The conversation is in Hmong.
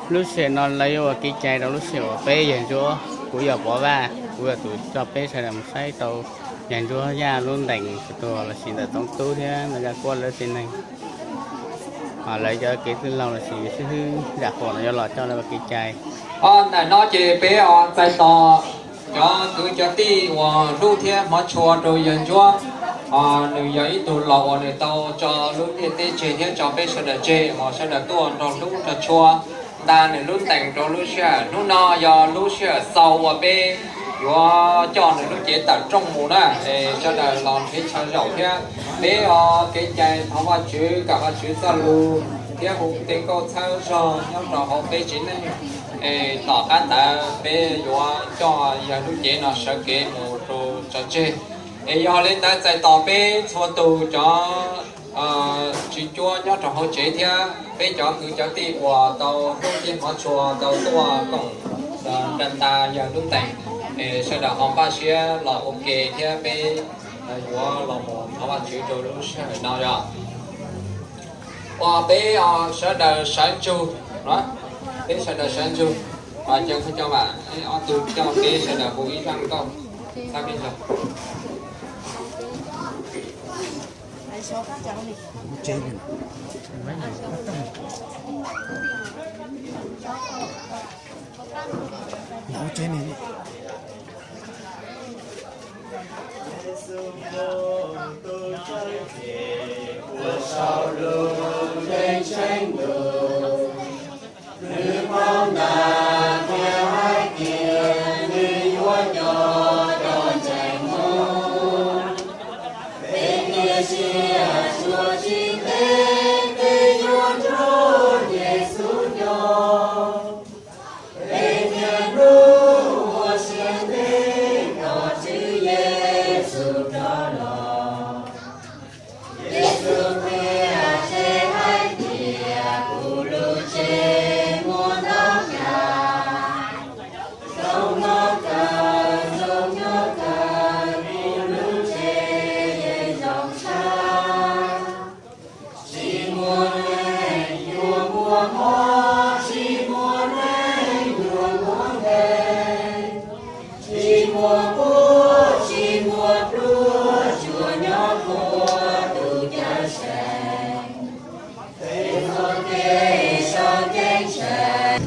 Lub sij hawm no lawv yuav ua kev cai rau lub sij hawm uas peb yawg Ntsuab, kuv yog Pov Vaj, kuv yog tus coj peb sawv daws mus saib tau yawg Ntsuab Yaj lub ntees tuag lossis ntawm Toob Tub thiab Ntxhais Yaj Kuab lawv tsev neeg. Lawv cov kev tij laug lossis xib hwb Zam Huam no yuav los coj lawv ua kev cai. Ntawm no ces peb txais tos cov kwv cov tij uas hlub thiab hmov tshua rau yawg Ntsuab. Nws yog ib tug laus uas nws tau tso lub ntiaj teb tseg thiab tso peb sawv daws tseg, uas sawv daws tuaj nrog hlub nrog tshua nta nws lub ntees rau lub sij hawm. Hnub no yog lub sij hawm xaus uas peb yuav coj nws lub cev tawm rooj mus na, es sawv daws los nrhiav chaw zaum thiab. Peb kev cai thov Vajtswv, kam Vajtswv txoj lus thiab hu tej nkauj txhawb zog nyob rau hauv peb tsev neeg, es tom qab ntawd peb yuav coj yawg lub cev no sawv kev mus rau tso tseg. Es yog li ntawd txais tos peb txhua tus cov tsis cuab nyob rau hauv tsev thiab peb cov kwv cov tij uas tau hlub thiab hmov tshua tau tuaj koom nra nta yawg lub ntees, es sawv daws ho npaj siab los ua ke thiab peb yuav los mus thov Vajtswv rau lub sij hawm no yog uas peb sawv daws sawv ntsug, peb sawv daws sawv ntsug, cov khaub coj vam ob tug coj peb sawv daws hu ib zaj nkauj. Nws paub ntawd thiaj hais tias nws yuav nco cov ntseeg Hmoob. Peb cia siab suav tsis ntev peb yuav nrog Yexus nyob. Peb niaj hnub ua siab ntev tos Tswv Yexus rov los. Yexus qhia tseg hais tias kuv lub tsev muaj ntau yam, zoo nyob kawg, zoo nyob kawg, kuv lub tsev zoo tshaj. Tsis muaj neeg yuav muaj mob, tsis muaj neeg yuav muaj nkeeg, tsis muaj quaj, tsis muaj pluag, tsuas nyob puag tus Cawm Seej, peb txoj kev so ceeb tsheej.